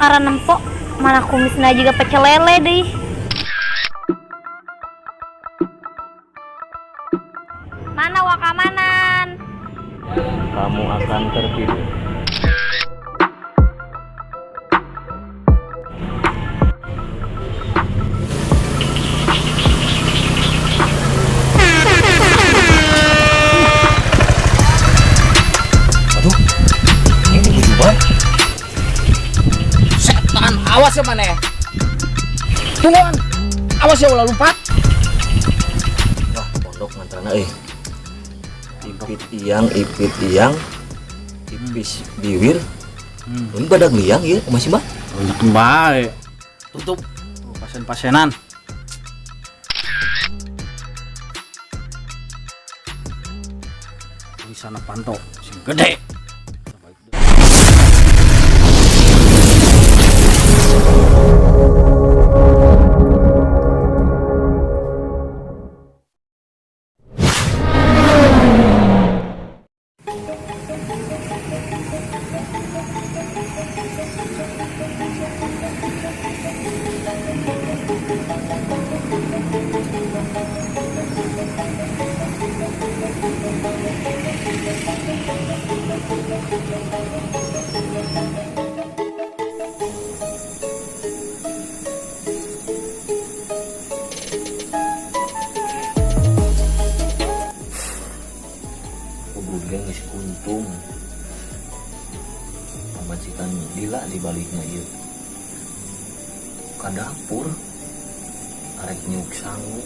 Kakara nempo mana kumisna juga pecel lele deui. Mana wakamanan? Kamu akan tertidur. Aduh, ini bujuban. Setan, awas ya maneh. Tungguan, awas ya ulah lompat. Wah, pondok mantrana euy. Ipit iyang, ipit iyang, ipis biwir. Ini badag liang ieu masih mah. Banyak bae. Tutup. Pasien-pasienan. Tulisanna panto sing gede. Kudu geus untung. Pamajikan lila di baliknya ieu. Ka dapur arek nyuk sangu.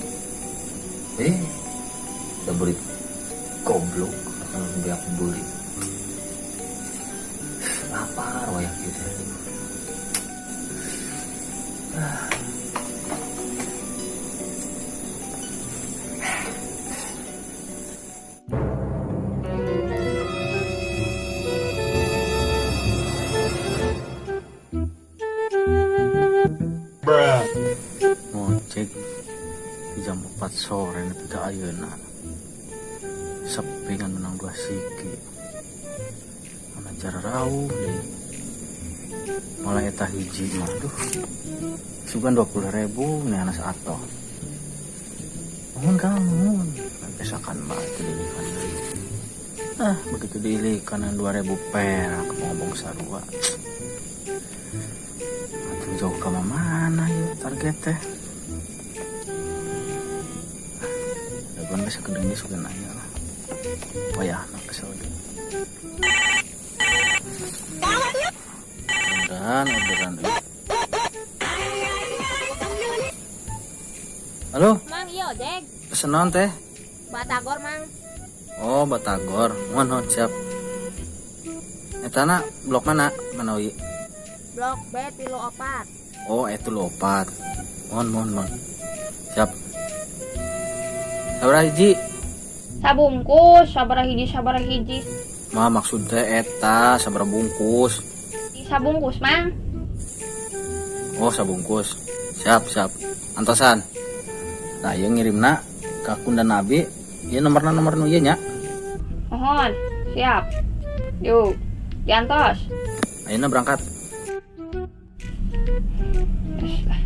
Da beli goblok akan beak beli. Lapar wayah kieu teh. Ngojek di jam 4 sore nepi ka ayeuna. Sepi ngan menang 2 siki. Mana cara rauh deui. Malah eta hiji mah duh. Sugan 20.000 nih anas atoh. Mohon kamu, mohon. Pesakan bae teu diilikan deui. Ah, begitu diilikan 2.000 perak ngomong sarua. Atuh jauh ka mana ya target teh? Dagoan geus sakedeung geus sugan aya lah. Wayahna kesel ge. Orderan, orderan euy. Halo? Mang, iya ojek. Pesen naon teh? Batagor, Mang. Oh, Batagor. Mohon, mohon, siap. Etana blok mana? Mana oi? Blok B 34. Oh, itu 34. Mohon, mohon, mohon. Siap. Sabaraha hiji? Sabungkus, sabaraha hiji, sabaraha hiji. Mah maksud teh eta sabaraha bungkus? Sabungkus, Mang. Oh, sabungkus. Siap, siap. Antosan. Nah, ieu ngirimna ka Kunda Nabi. Ieu nomorna nomor nu ieu nya. Mohon, siap. Yuk, diantos. Ayeuna berangkat. Terus lah.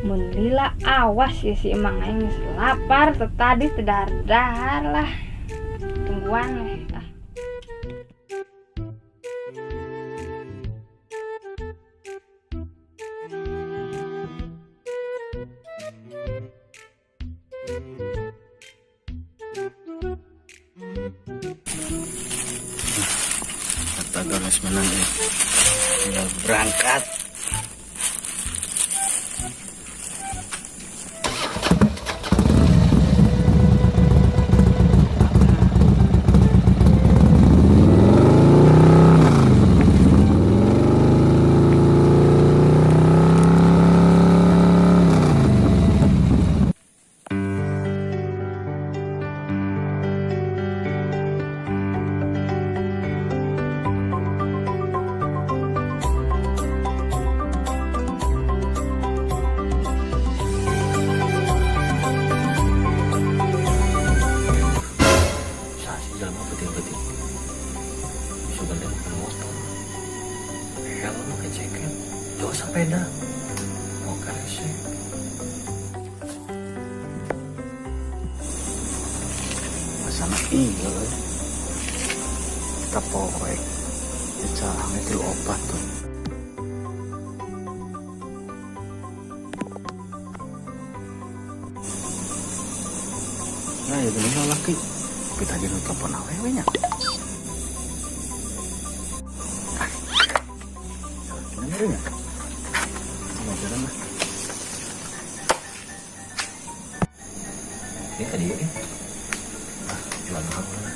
Mun lila awas ya si emang aing geus lapar teu tadi teu dahar-dahar lah. Tungguan weh. Ah. Batagor geus menang euy. Tinggal berangkat. Motor. Helm pakai jaket, jauh sepeda. Mau rese. Sana iya euy. Kita poek. Caang itu obat tuh. Nah, ya bener laki. Kita jadi telepon awewe nya. Ah. Bener nya. Coba jalan lah. Ini tadi ya. Ah, jual mahal lah.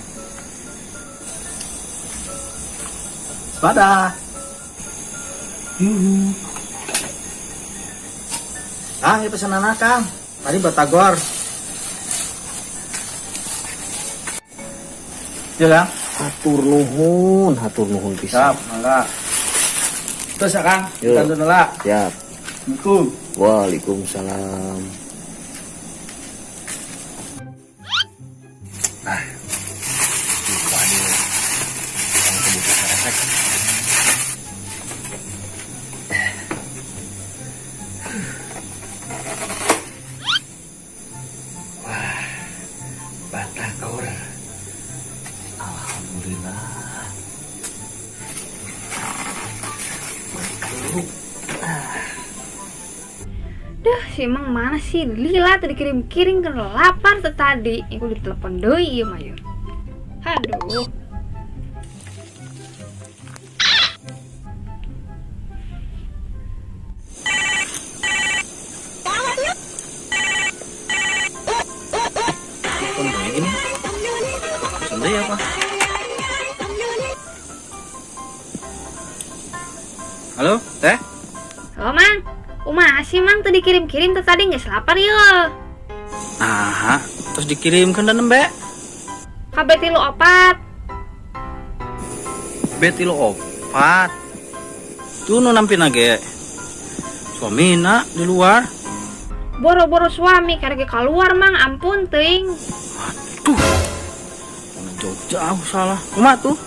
Pada. Yuhu. Ah, ini pesanan Kang. Tadi batagor. Ya, Kang. Hatur nuhun pisan. Siap, mangga. Terus ya, Kang. Yo. Kita lah. Siap. Assalamualaikum. Waalaikumsalam. Ah, lupa deh. Yang kebutuhan resek. Wah, batagor. Alhamdulillah. Duh, si Emang mana sih? Lila tadi kirim-kirim kan lapar tuh tadi. Iku ditelepon deui ieu mah yeuh. Aduh. Telepon deui ini. Pesan deui apa? Halo, Teh? Halo, Mang. Kumaha sih, Mang, tadi dikirim-kirim tuh tadi geus lapar yeuh. Nah, terus dikirimkan dan nembe. Ka B tilu opat. B tilu opat. Tuh nu nampina ge. Suamina di luar. Boro-boro suami karek ge keluar, Mang, ampun teuing. Aduh. Mana jauh-jauh salah. Kumaha tuh?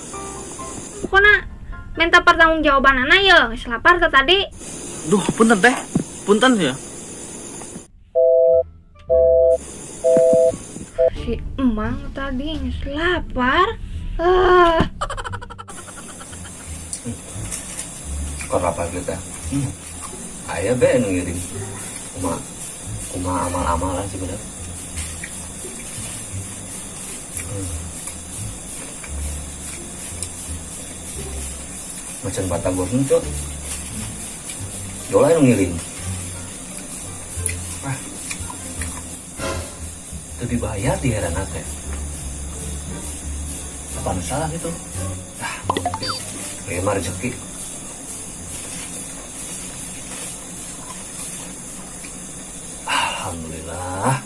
Pokona minta pertanggungjawabanana yeuh, geus lapar teh tadi. Duh, punten Teh. Punten ya. Si Emang tadi geus lapar. Ah. Kok lapar kita? Aya be nu ngirim. Kumaha? Kumaha amal-amalan sih bener. Macan batagor henteu. Jola nu ngirim. Ah. Teu dibayar di heran teh. Apa nu salah gitu? Ah, mungkin. Ieu mah rezeki. Alhamdulillah.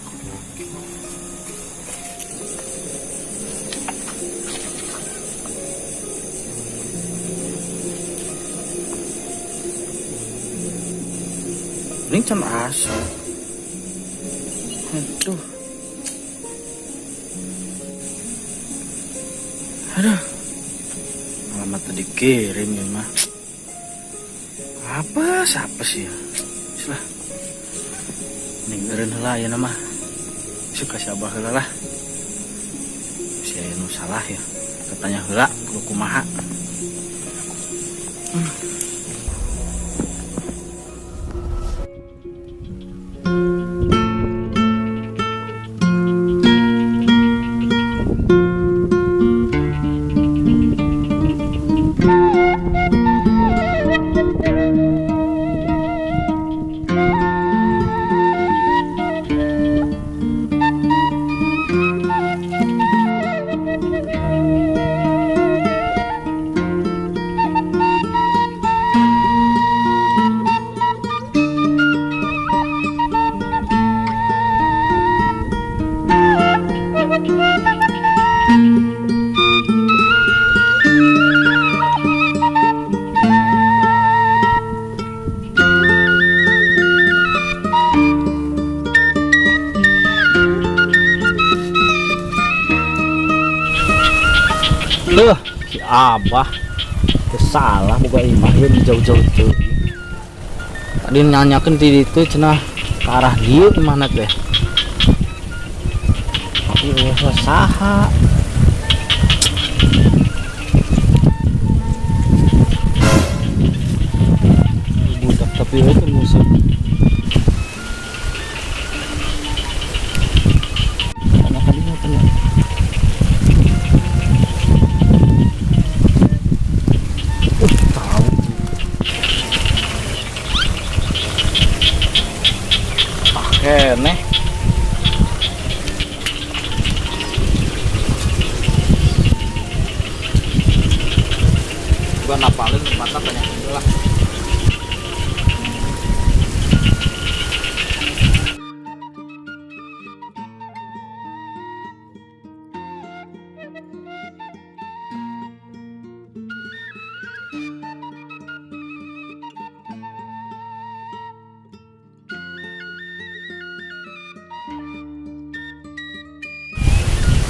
Ini can asup. Aduh. Aduh. Alamat tadi kirim ya mah. Apa siapa sih ya? Lah. Ning eureun heula ya mah. Suka si abah heula lah. Si aya nu salah ya. Katanya heula kudu kumaha. Loh, si Abah. Teu salah boga imah ieu jauh-jauh teuing. Tadi nanyakeun ti ditu cenah ke arah dieu imahna teh. Tapi eueuh saha. Budak tapi eueuh teh musuh. Tanya ka dieu tanya. Tahu. Ah, keneh. Gua napalin tempatnya banyak dulu lah.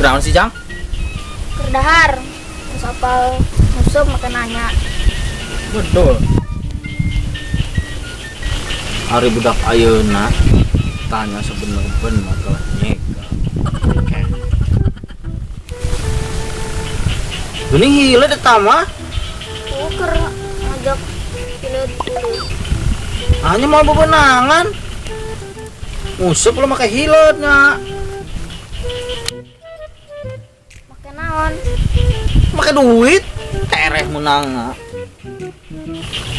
Kunaon sih, Jang? Keur dahar. Terus apal musuh makan nanya. Betul. Ari budak ayeuna tanya sebener-bener kalah nyeka. Geuning hileud eta mah. Keur ngajak hileud dulu. Hanya mau bebenangan. Musuh lo make hileud nya. Make naon? Make duit. Tereh menang.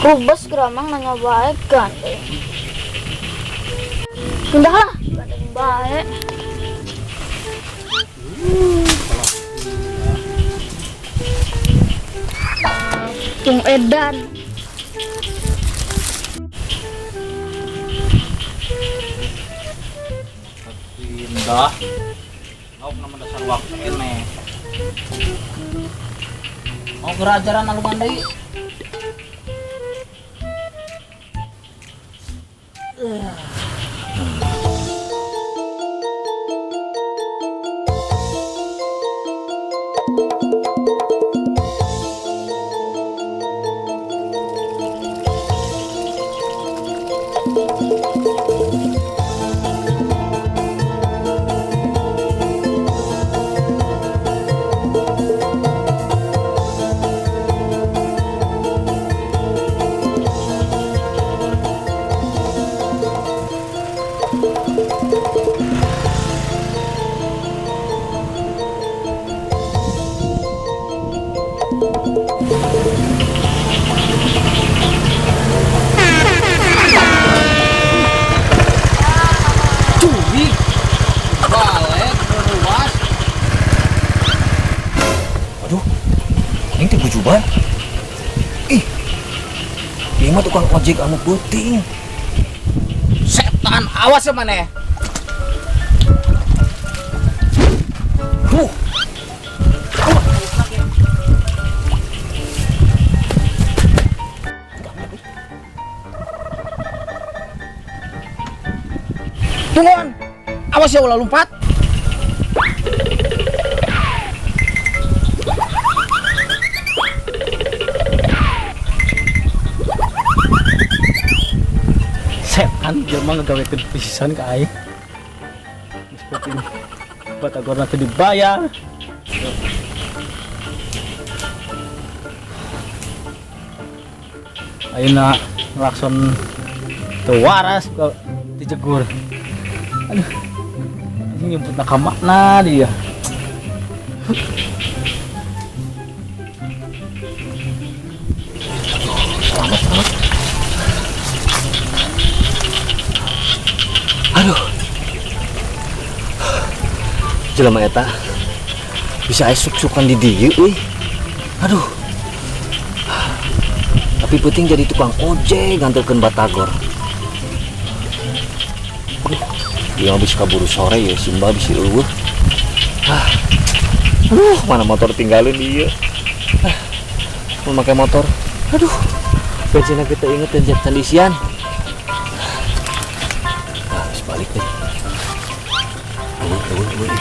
Rubes geramang nanya bae gandeng. Pindah lah, gandeng bae. Tung edan. Pindah. Lauk nama dasar waktu ini. Mau gerajaran alungan deui. Curi balik ruas. Aduh, ini teh bujuban. Ih, ieu mah tukang ojek anu peuting. Setan, awas ya maneh. Huh. Tungguan, awas ya ulah lompat. Setan, dia mah ngegawekeun pisan ka aing. Seperti ini. Batagor nanti dibayar. Ayeuna ngelakson teu waras ke dijegur. Aduh, ini nyebut nak mana dia? Selamat, selamat. Aduh, jelema eta bisa aya suk-sukan di dieu euy. Aduh. Tapi penting jadi tukang ojek nganterkeun batagor. Aduh, dia habis kaburu sore ya, Simba bisa eueuh. Ah. Aduh, mana motor tinggalin dia. Ah, mau pakai motor. Aduh, bensinnya kita inget dan can diisian. Ah, harus balik deh. Eueuh, eueuh, eueuh.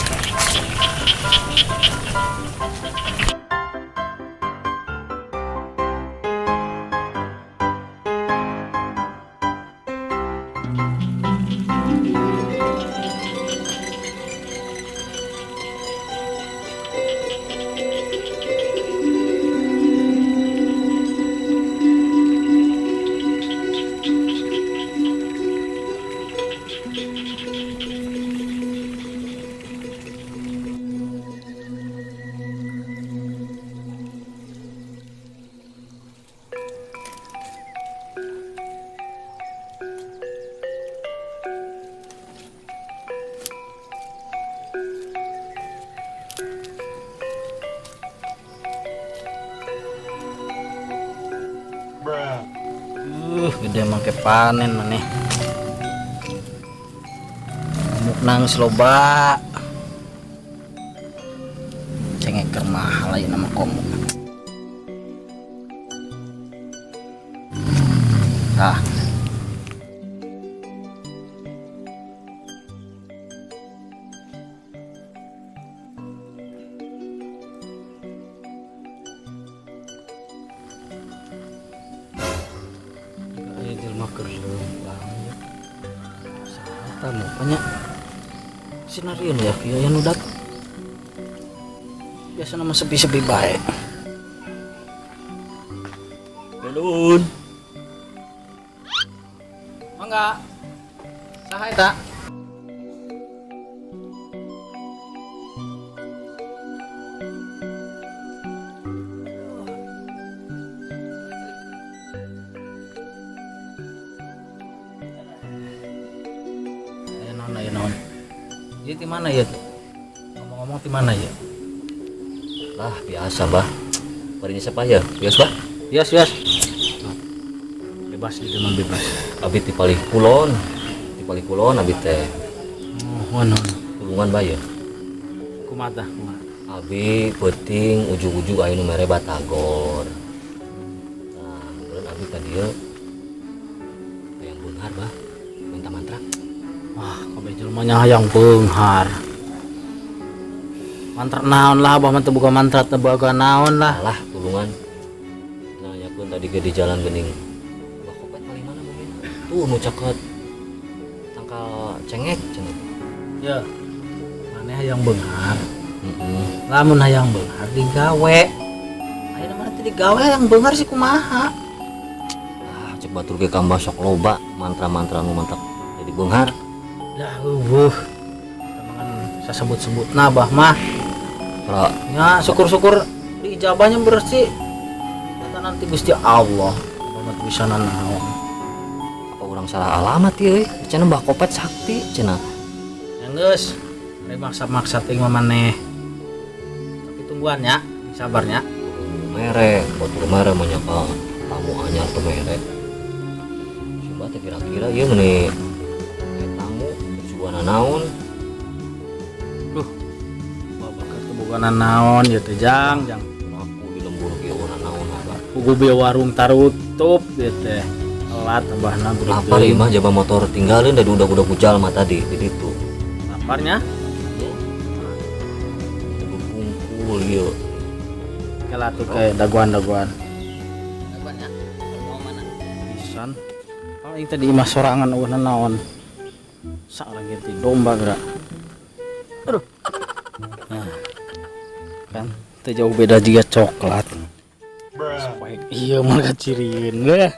Gede make panen maneh. Muk nangis loba. Cengeker mahal ayeuna mah komo. Tah. Aya jelema keur leumpang ya. Saha tamu banyak. Sinarieun ya kieu aya nu datang. Biasana mah sepi-sepi bae. Nuhun. Mangga. Saha eta? Aya naon, aya naon? Ieu ti mana ieu? Ngomong-ngomong ti mana ieu? Lah biasa, Bah. Bari siapa ya? Biasa, Bah. Bias, bias. Bebas di mah bebas. Abi ti palih kulon. Ti palih kulon abi teh. Oh, naon? Tulungan bah ya. Kumaha tah, kumaha? Abi peuting ujug-ujug aya nu mere batagor. Nah, kemudian abi ka dieu hayang beunghar, Bah. Minta mantra. Wah, kabeh jelema nya hayang beunghar. Mantra naon lah, Abah mah teu boga mantra, teu boga naon lah. Alah, tulungan. Nah, yakeun tadi ge di jalan geuning. Bah Kopet paling mana mungkin? Tuh nu caket tangkal cengek cenah. Ya. Maneh hayang beunghar. Heeh. Lamun hayang beunghar digawe. Ayeuna mah teu digawe hayang beunghar sih kumaha? Ah, cek batur ge ka Mbah sok loba mantra-mantra nu mantap jadi beunghar. Lah eueuh. Tamangan sasebut-sebutna Abah mah. Pra. Ya, syukur-syukur diijabahnya bersih. Kata nanti Gusti Allah, Abah mah teu bisa nanaon. Apa urang salah alamat ieu euy? Cenah Mbah Kopet sakti cenah. Ya geus, ari maksa-maksa teuing mah maneh. Tapi tungguan ya, sabarnya. Mere, batur mere mah nya ka tamu anyar teu mere. Si Mbah teh kira-kira ieu meuni tamu suguhana naon? Duh, babakar teu boga nanaon ieu teh jang, jang. Aku di lembur ge ora naon abah. Pugu bieu warung tarutup ieu teh. Telat abahna beureut Lapar deui. ieu mah jaba motor tinggalin da udah-udah ku jalma tadi di ditu. Laparnya? Kumpul ieu. Kela tuh ke daguan-daguan. Daguannya mau mana? Pisan. Paling tadi imah sorangan eueuh naon. Sak lagi ti domba gerak. Aduh. Nah. Kan teu jauh beda juga coklat. Supaya iya mah kacirieun deh.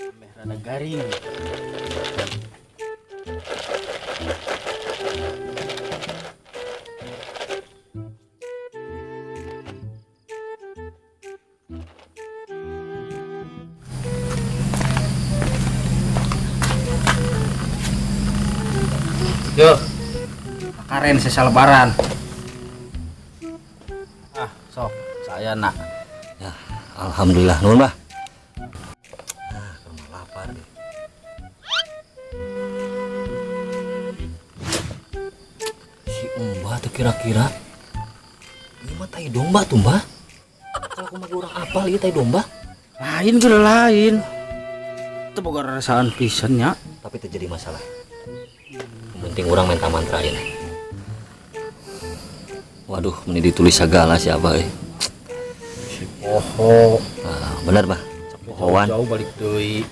Ambeh rada garing. Yo, karen sesa lebaran. Ah, sok, saya nak. Ya, alhamdulillah nuhun, Bah. Ah, kamu lapar deh. Si Mbah tuh kira-kira ini mah tai domba tuh, Mbah. Kalau aku mah urang apal ieu tai domba. Lain geura lain. Teu boga rasaan pisan nya. Tapi terjadi masalah. Yang penting orang minta mantra ini. Waduh, ini ditulis segala si Abah. Si poho. Ah, benar, Bah. Pohoan. Jauh balik deui.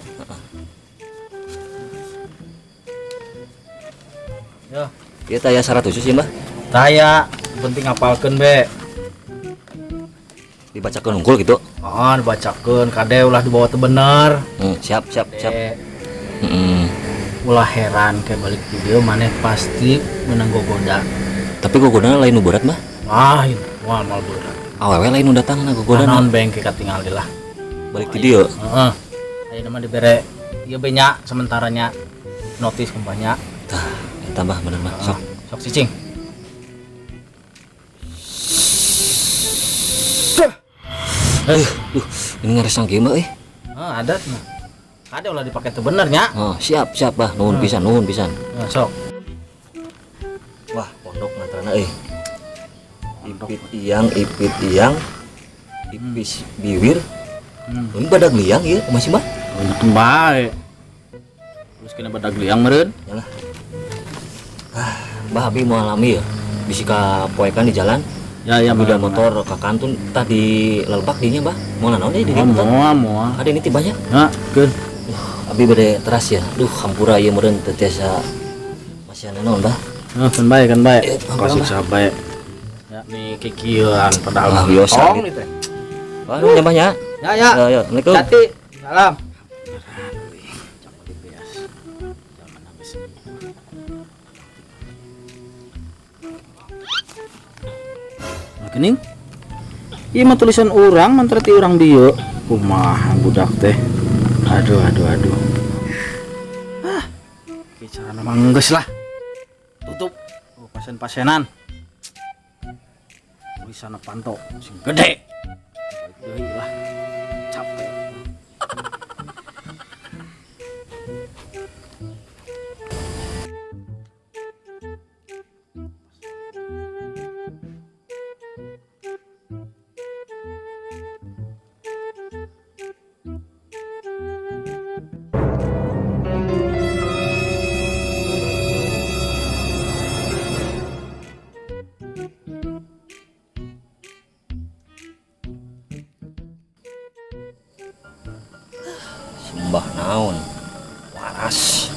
Ya. Ieu taya syarat khusus ya, Mbah? Taya, penting ngapalkeun be. Dibacakeun unggul gitu. Oh, dibacakeun kade ulah dibawa teu bener. Siap, siap, siap. Kade. Ulah heran kayak balik video maneh pasti menang gogoda. Tapi gogodana lain nu berat, Mbah? Lain, moal moal berat. Awewe lain nu datang na gogodana. Naon bengke katingal lah. Balik ti dieu. Heeh. Ayeuna mah dibere ieu be nya sementaranya notis kumpanya. Tah, Tambah bener mah. Sok. Sok cicing. Duh, ini ngaresang kieu mah euy. Ah, adat mah. Ada ulah dipake teu bener nya. Oh, siap, siap, Bah. Nuhun pisan, nuhun pisan. Nah, sok. Wah, pondok mantrana euy. Ipit iyang, ipit iyang. Ipis biwir. Ini badag liang ieu masih mah. Untung bae. Terus kena badag liang meureun. Yalah. Ah, Bah abi mau alami ya. Bisi ka poekan di jalan. Ya, ya, udah bener, motor ka kantun tadi lelebak dinya, Bah. Mau naon deui di Oh, motor? moal, moal. Ada ini tibanya. Nah, keun. Abi bade teras ya. Duh, hampura ieu meureun teu tiasa masih ana naon, Bah. Nah, kan bae, kan bae. Hampura, Kasih Bah. sabae. Ya, nih kikieuan padahal. Ah, biasa, Tong gitu. nih teh. Wah, nuhun ya, Bah, ya. Ya, ya. Ya, ya. Assalamualaikum. Jati. Salam. Kening. Ieu mah tulisan urang, mantra ti urang dieu. Kumaha budak teh. Aduh, aduh, aduh. Ah, kieu carana mah geus lah. Tutup. Oh, pasen-pasenan. Tulisanna panto sing gede. Baik deui lah. Capek. Sembah naon waras.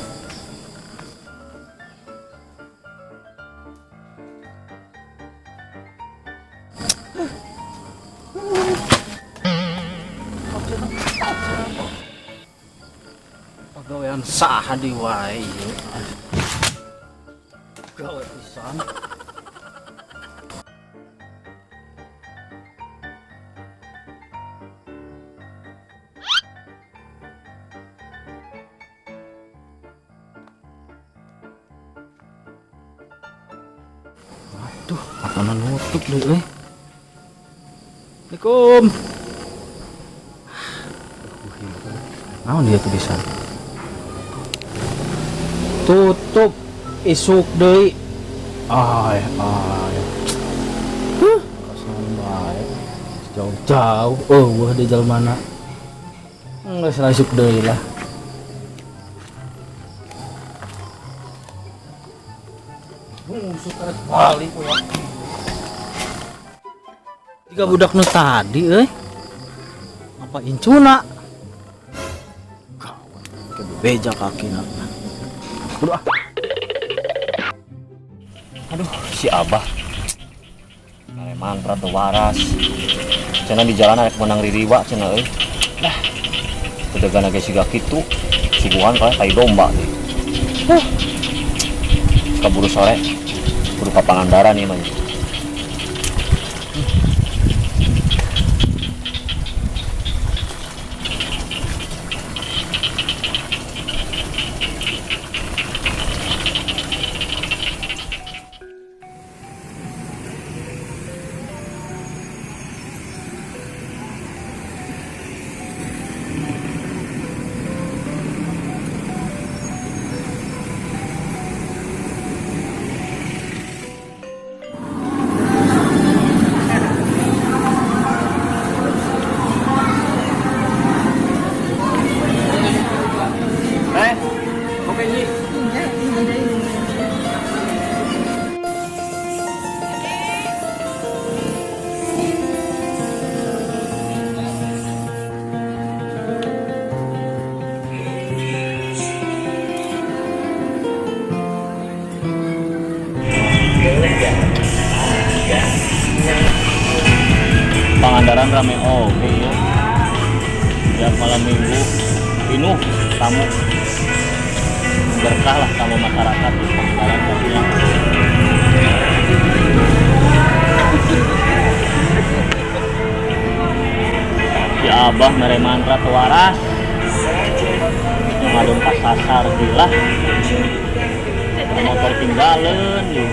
Pagawean saha di wae ieu. Gawe pisan. Aduh, matana nutup deui euy. Assalamualaikum. Naon dia tulisan? Tutup isuk deui. Ay, ay. Huh, kasan bae. Jauh-jauh eueuh di jalmana. Geus lah isuk deui lah. Bungsu karek balik we. Tiga budak nu tadi euy. Apa incuna? Gawat, ke beja kakina. Udah. Aduh, si Abah. Mere mantra teu waras. Cenah di jalan arek menang ririwa cenah euy. Lah, bedegana ge siga kitu. Suguhan kalah tai domba deui. Huh. Kaburu sore. Kudu ka Pangandaran ieu mah. Pangandaran rame oge ya. Tiap malam minggu pinuh tamu, berkah lah tamu masyarakat di Pangandaran pastinya. Si Abah mere mantra teu waras, ngadon kasasar gila. Motor tinggalan yuk.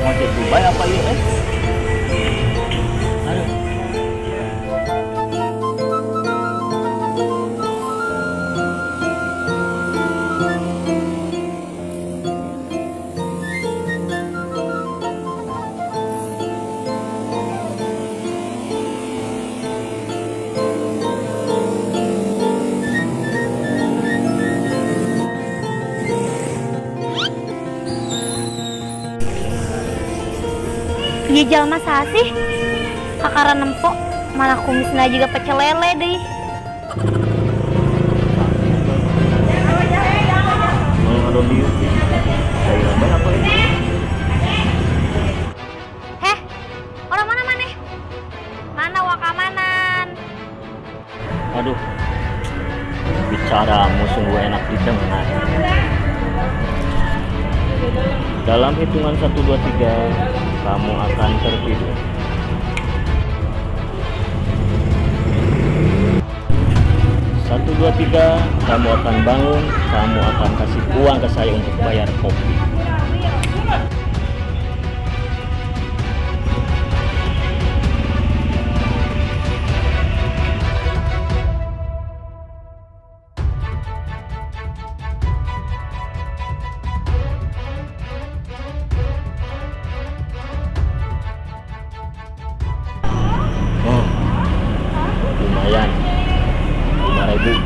Ngojek Dubai apa yuk eh? Aduh. Ieu jalma saha sih? Kakara nempo, mana kumisna juga pecel lele deui. Heh, orang mana maneh? Mana wakamanan? Aduh, bicaramu sungguh enak didengar. Dalam hitungan 1, 2, 3, kamu akan tertidur. 1, 2, 3, kamu akan bangun, kamu akan kasih uang ke saya untuk bayar kopi. Lumayan, 5.000.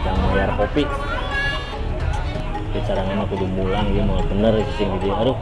Jangan bayar kopi. Bicara nama kudu mulang, dia mau bener sih gitu. Aduh.